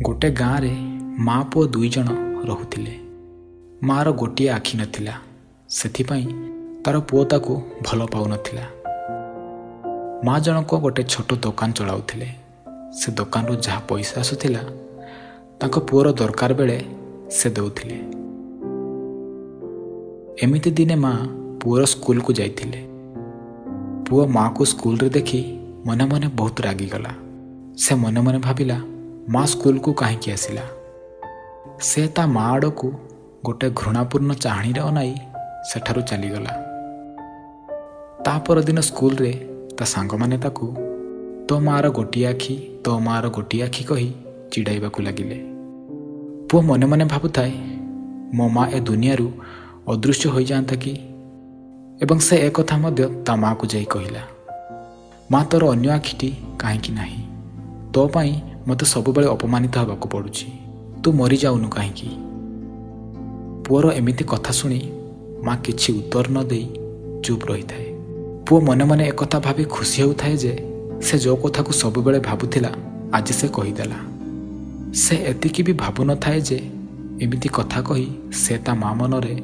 ଗୋଟେ ଗାଁରେ ମା ପୁଅ ଦୁଇଜଣ ରହୁଥିଲେ। ମାଆର ଗୋଟିଏ ଆଖି ନଥିଲା, ସେଥିପାଇଁ ତାର ପୁଅ ତାକୁ ଭଲ ପାଉନଥିଲା। ମା ଜଣକ ଗୋଟେ ଛୋଟ ଦୋକାନ ଚଳାଉଥିଲେ। ସେ ଦୋକାନରୁ ଯାହା ପଇସା ଆସୁଥିଲା, ତାଙ୍କ ପୁଅର ଦରକାର ବେଳେ ସେ ଦେଉଥିଲେ। ଏମିତି ଦିନେ ମା ପୁଅର ସ୍କୁଲକୁ ଯାଇଥିଲେ। ପୁଅ ମାଆକୁ ସ୍କୁଲରେ ଦେଖି ମନେ ମନେ ବହୁତ ରାଗିଗଲା। ସେ ମନେ ମନେ ଭାବିଲା, ମା ସ୍କୁଲକୁ କାହିଁକି ଆସିଲା? ସେ ତା ମା ଆଡ଼କୁ ଗୋଟେ ଘୃଣାପୂର୍ଣ୍ଣ ଚାହାଣୀରେ ଅନାଇ ସେଠାରୁ ଚାଲିଗଲା। ତା ପରଦିନ ସ୍କୁଲରେ ତା ସାଙ୍ଗମାନେ ତାକୁ "ତୋ ମାଆର ଗୋଟିଏ ଆଖି, ତୋ ମାଆର ଗୋଟିଏ ଆଖି" କହି ଚିଡ଼ାଇବାକୁ ଲାଗିଲେ। ପୁଅ ମନେ ମନେ ଭାବୁଥାଏ, ମୋ ମା ଏ ଦୁନିଆରୁ ଅଦୃଶ୍ୟ ହୋଇଯାଆନ୍ତା କି? ଏବଂ ସେ ଏକଥା ମଧ୍ୟ ତା ମାଆକୁ ଯାଇ କହିଲା, "ମା, ତୋର ଅନ୍ୟ ଆଖିଟି କାହିଁକି ନାହିଁ? ତୋ ପାଇଁ ମୋତେ ସବୁବେଳେ ଅପମାନିତ ହେବାକୁ ପଡ଼ୁଛି। ତୁ ମରିଯାଉନୁ କାହିଁକି?" ପୁଅର ଏମିତି କଥା ଶୁଣି ମା କିଛି ଉତ୍ତର ନ ଦେଇ ଚୁପ୍ ରହିଥାଏ। ପୁଅ ମନେ ମନେ ଏକଥା ଭାବି ଖୁସି ହେଉଥାଏ ଯେ ସେ ଯେଉଁ କଥାକୁ ସବୁବେଳେ ଭାବୁଥିଲା, ଆଜି ସେ କହିଦେଲା। ସେ ଏତିକି ବି ଭାବୁନଥାଏ ଯେ ଏମିତି କଥା କହି ସେ ତା ମା ମନରେ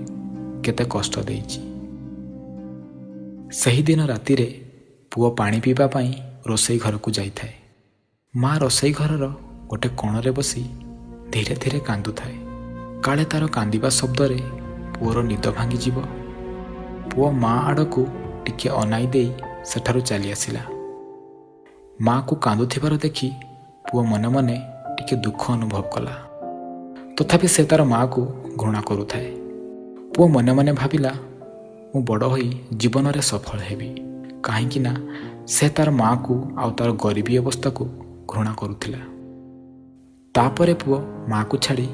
କେତେ କଷ୍ଟ ଦେଇଛି। ସେହିଦିନ ରାତିରେ ପୁଅ ପାଣି ପିଇବା ପାଇଁ ରୋଷେଇ ଘରକୁ ଯାଇଥାଏ। ମା ରୋଷେଇ ଘରର ଗୋଟେ କୋଣରେ ବସି ଧୀରେ ଧୀରେ କାନ୍ଦୁଥାଏ। କାଳେ ତାର କାନ୍ଦିବା ଶବ୍ଦରେ ପୁଅର ନିଦ ଭାଙ୍ଗିଯିବ। ପୁଅ ମା ଆଡ଼କୁ ଟିକିଏ ଅନାଇ ଦେଇ ସେଠାରୁ ଚାଲି ଆସିଲା। ମାଆକୁ କାନ୍ଦୁଥିବାର ଦେଖି ପୁଅ ମନେ ମନେ ଟିକେ ଦୁଃଖ ଅନୁଭବ କଲା। ତଥାପି ସେ ତାର ମାଆକୁ ଘୃଣା କରୁଥାଏ। ପୁଅ ମନେ ମନେ ଭାବିଲା, ମୁଁ ବଡ଼ ହୋଇ ଜୀବନରେ ସଫଳ ହେବି। କାହିଁକି ନା ସେ ତାର ମାଆକୁ ଆଉ ତାର ଗରିବୀ ଅବସ୍ଥାକୁ ଘୃଣା କରୁଥିଲା। ତାପରେ ପୁଅ ମାଆକୁ ଛାଡ଼ି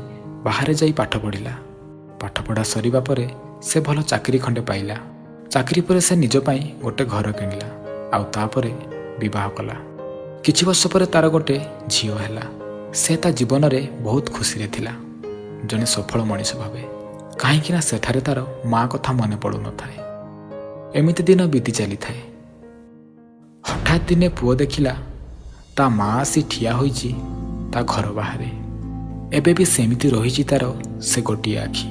ବାହାରେ ଯାଇ ପାଠ ପଢ଼ିଲା। ପାଠପଢ଼ା ସରିବା ପରେ ସେ ଭଲ ଚାକିରି ଖଣ୍ଡେ ପାଇଲା। ଚାକିରି ପରେ ସେ ନିଜ ପାଇଁ ଗୋଟେ ଘର କିଣିଲା ଆଉ ତାପରେ ବିବାହ କଲା। କିଛି ବର୍ଷ ପରେ ତାର ଗୋଟେ ଝିଅ ହେଲା। ସେ ତା ଜୀବନରେ ବହୁତ ଖୁସିରେ ଥିଲା, ଜଣେ ସଫଳ ମଣିଷ ଭାବେ। କାହିଁକି ନା ସେଠାରେ ତାର ମା କଥା ମନେ ପଡ଼ୁନଥାଏ। ଏମିତି ଦିନ ବିତି ଚାଲିଥାଏ। ହଠାତ୍ ଦିନେ ପୁଅ ଦେଖିଲା, ତା ମା ଆସି ଠିଆ ହୋଇଛି ତା ଘର ବାହାରେ। ଏବେ ବି ସେମିତି ରହିଛି ତାର ସେ ଗୋଟିଏ ଆଖି।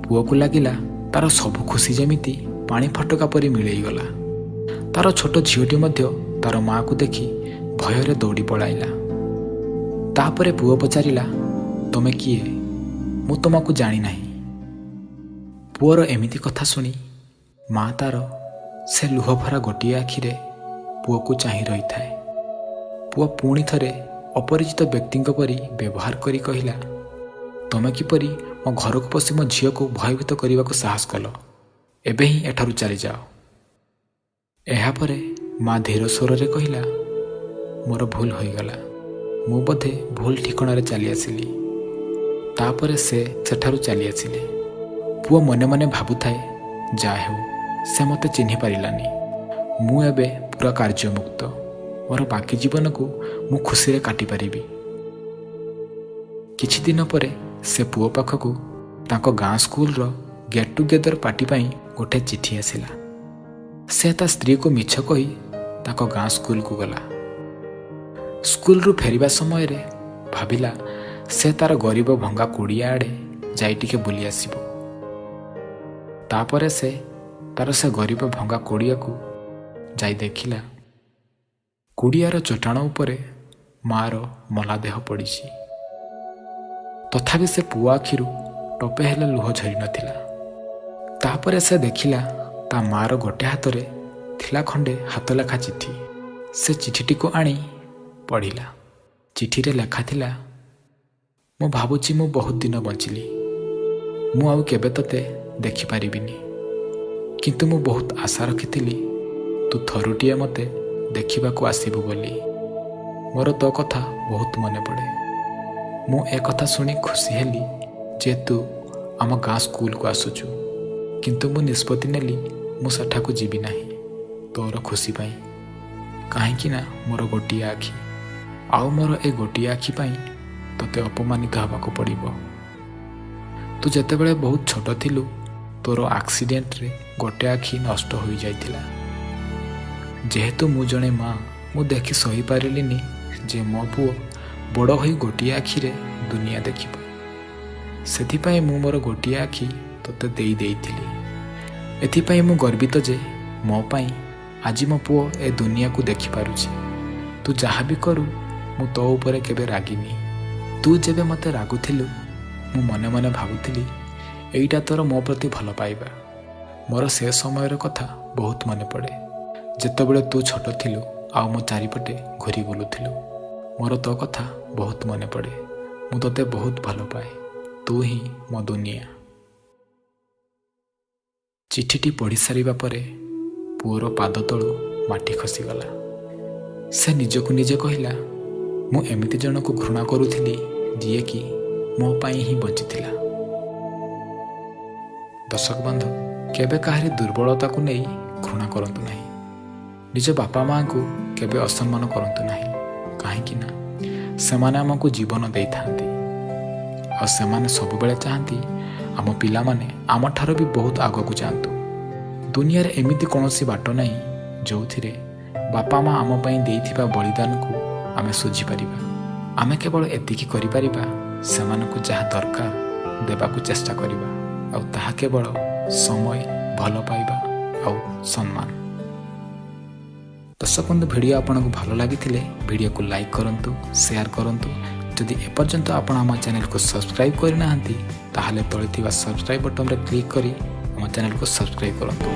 ପୁଅକୁ ଲାଗିଲା, ତାର ସବୁ ଖୁସି ଯେମିତି ପାଣି ଫଟକା ପରି ମିଳେଇଗଲା। ତାର ଛୋଟ ଝିଅଟି ମଧ୍ୟ ତାର ମାଆକୁ ଦେଖି ଭୟରେ ଦୌଡ଼ି ପଳାଇଲା। ତାପରେ ପୁଅ ପଚାରିଲା, "ତମେ କିଏ? ମୁଁ ତୁମକୁ ଜାଣିନାହିଁ।" ପୁଅର ଏମିତି କଥା ଶୁଣି ମା ତାର ସେ ଲୁହଭରା ଗୋଟିଏ ଆଖିରେ ପୁଅକୁ ଚାହିଁ ରହିଥାଏ। ପୁଅ ପୁଣି ଥରେ ଅପରିଚିତ ବ୍ୟକ୍ତିଙ୍କ ପରି ବ୍ୟବହାର କରି କହିଲା, "ତମେ କିପରି ମୋ ଘରକୁ ପଶି ମୋ ଝିଅକୁ ଭୟଭୀତ କରିବାକୁ ସାହସ କଲ? ଏବେ ହିଁ ଏଠାରୁ ଚାଲିଯାଅ।" ଏହାପରେ ମା ଧୀର ସ୍ୱରରେ କହିଲା, "ମୋର ଭୁଲ ହୋଇଗଲା। ମୁଁ ବୋଧେ ଭୁଲ ଠିକଣାରେ ଚାଲି ଆସିଲି।" ତାପରେ ସେ ସେଠାରୁ ଚାଲି ଆସିଲେ। ପୁଅ ମନେ ମନେ ଭାବୁଥାଏ, ଯାହା ହେଉ, ସେ ମୋତେ ଚିହ୍ନି ପାରିଲାନି। ମୁଁ ଏବେ ପୁରା କାର୍ଯ୍ୟମୁକ୍ତ। ମୋର ବାକି ଜୀବନକୁ ମୁଁ ଖୁସିରେ କାଟିପାରିବି। କିଛି ଦିନ ପରେ ସେ ପୁଅ ପାଖକୁ ତାଙ୍କ ଗାଁ ସ୍କୁଲର ଗେଟ୍ ଟୁଗେଦର ପାର୍ଟି ପାଇଁ ଗୋଟେ ଚିଠି ଆସିଲା। ସେ ତା ସ୍ତ୍ରୀକୁ ମିଛ କହି ତାଙ୍କ ଗାଁ ସ୍କୁଲକୁ ଗଲା। ସ୍କୁଲରୁ ଫେରିବା ସମୟରେ ଭାବିଲା, ସେ ତାର ଗରିବ ଭଙ୍ଗା କୁଡ଼ିଆ ଆଡ଼େ ଯାଇ ଟିକେ ବୁଲି ଆସିବ। ତାପରେ ସେ ତାର ସେ ଗରିବ ଭଙ୍ଗା କୁଡ଼ିଆକୁ ଯାଇ ଦେଖିଲା, କୁଡ଼ିଆର ଚଟାଣ ଉପରେ ମାଆର ମଲା ଦେହ ପଡ଼ିଛି। ତଥାପି ସେ ପୁଅ ଆଖିରୁ ଟୋପେ ହେଲେ ଲୁହ ଝରି ନଥିଲା। ତାପରେ ସେ ଦେଖିଲା, ତା ମାଆର ଗୋଟେ ହାତରେ ଥିଲା ଖଣ୍ଡେ ହାତଲେଖା ଚିଠି। ସେ ଚିଠିଟିକୁ ଆଣି ପଢ଼ିଲା। ଚିଠିରେ ଲେଖା ଥିଲା, "ମୁଁ ଭାବୁଛି ମୁଁ ବହୁତ ଦିନ ବଞ୍ଚିଲି। ମୁଁ ଆଉ କେବେ ତୋତେ ଦେଖିପାରିବିନି। କିନ୍ତୁ ମୁଁ ବହୁତ ଆଶା ରଖିଥିଲି ତୁ ଥରୁଟିଏ ମୋତେ ଦେଖିବାକୁ ଆସିବୁ ବୋଲି। ମୋର ତୋ କଥା ବହୁତ ମନେ ପଡ଼େ। ମୁଁ ଏକଥା ଶୁଣି ଖୁସି ହେଲି ଯେ ତୁ ଆମ ଗାଁ ସ୍କୁଲକୁ ଆସୁଛୁ। କିନ୍ତୁ ମୁଁ ନିଷ୍ପତ୍ତି ନେଲି, ମୁଁ ସେଠାକୁ ଯିବି ନାହିଁ ତୋର ଖୁସି ପାଇଁ। କାହିଁକି ନା ମୋର ଗୋଟିଏ ଆଖି, ଆଉ ମୋର ଏ ଗୋଟିଏ ଆଖି ପାଇଁ ତୋତେ ଅପମାନିତ ହେବାକୁ ପଡ଼ିବ। ତୁ ଯେତେବେଳେ ବହୁତ ଛୋଟ ଥିଲୁ, ତୋର ଆକ୍ସିଡେଣ୍ଟରେ ଗୋଟେ ଆଖି ନଷ୍ଟ ହୋଇଯାଇଥିଲା। ଯେହେତୁ ମୁଁ ଜଣେ ମା, ମୁଁ ଦେଖି ସହିପାରିଲିନି ଯେ ମୋ ପୁଅ ବଡ଼ ହୋଇ ଗୋଟିଏ ଆଖିରେ ଦୁନିଆ ଦେଖିବ। ସେଥିପାଇଁ ମୁଁ ମୋର ଗୋଟିଏ ଆଖି ତୋତେ ଦେଇ ଦେଇଥିଲି। ଏଥିପାଇଁ ମୁଁ ଗର୍ବିତ ଯେ ମୋ ପାଇଁ ଆଜି ମୋ ପୁଅ ଏ ଦୁନିଆକୁ ଦେଖିପାରୁଛି। ତୁ ଯାହା ବି କରୁ, ମୁଁ ତୋ ଉପରେ କେବେ ରାଗିନି। ତୁ ଯେବେ ମୋତେ ରାଗୁଥିଲୁ, ମୁଁ ମନେ ମନେ ଭାବୁଥିଲି ଏଇଟା ତୋର ମୋ ପ୍ରତି ଭଲ ପାଇବା। ମୋର ସେ ସମୟର କଥା ବହୁତ ମନେ ପଡ଼େ, ଯେତେବେଳେ ତୁ ଛୋଟ ଥିଲୁ ଆଉ ମୋ ଚାରିପଟେ ଘୁରି ବୁଲୁଥିଲୁ। ମୋର ତୋ କଥା ବହୁତ ମନେ ପଡ଼େ। ମୁଁ ତୋତେ ବହୁତ ଭଲ ପାଏ। ତୁ ହିଁ ମୋ ଦୁନିଆ। ଚିଠିଟି ପଢ଼ି ସାରିବା ପରେ ପୁଅର ପାଦ ତଳୁ ମାଟି ଖସିଗଲା। ସେ ନିଜକୁ ନିଜେ କହିଲା, ମୁଁ ଏମିତି ଜଣକୁ ଘୃଣା କରୁଥିଲି, ଯିଏକି ମୋ ପାଇଁ ହିଁ ବଞ୍ଚିଥିଲା। ଦର୍ଶକ ବନ୍ଧୁ, କେବେ କାହାରି ଦୁର୍ବଳତାକୁ ନେଇ ଘୃଣା କରନ୍ତୁ ନାହିଁ। ନିଜ ବାପା ମାଆଙ୍କୁ କେବେ ଅସମ୍ମାନ କରନ୍ତୁ ନାହିଁ, କାହିଁକି ନା ସେମାନେ ଆମକୁ ଜୀବନ ଦେଇଥାନ୍ତି ଆଉ ସେମାନେ ସବୁବେଳେ ଚାହାନ୍ତି ଆମ ପିଲାମାନେ ଆମଠାରୁ ବି ବହୁତ ଆଗକୁ ଯାଆନ୍ତୁ। ଦୁନିଆରେ ଏମିତି କୌଣସି ବାଟ ନାହିଁ, ଯେଉଁଥିରେ ବାପା ମା ଆମ ପାଇଁ ଦେଇଥିବା ବଳିଦାନକୁ ଆମେ ଶୁଝିପାରିବା। ଆମେ କେବଳ ଏତିକି କରିପାରିବା, ସେମାନଙ୍କୁ ଯାହା ଦରକାର ଦେବାକୁ ଚେଷ୍ଟା କରିବା, ଆଉ ତାହା କେବଳ ସମୟ, ଭଲ ପାଇବା ଆଉ ସମ୍ମାନ। ଦର୍ଶକ ବନ୍ଧୁ, ଭିଡ଼ିଓ ଆପଣଙ୍କୁ ଭଲ ଲାଗିଥିଲେ ଭିଡ଼ିଓକୁ ଲାଇକ୍ କରନ୍ତୁ, ସେୟାର କରନ୍ତୁ। ଯଦି ଏପର୍ଯ୍ୟନ୍ତ ଆପଣ ଆମ ଚ୍ୟାନେଲକୁ ସବସ୍କ୍ରାଇବ୍ କରିନାହାନ୍ତି, ତାହେଲେ ତଳେ ଥିବା ସବସ୍କ୍ରାଇବ୍ ବଟନରେ କ୍ଲିକ୍ କରି ଆମ ଚ୍ୟାନେଲକୁ ସବସ୍କ୍ରାଇବ୍ କରନ୍ତୁ।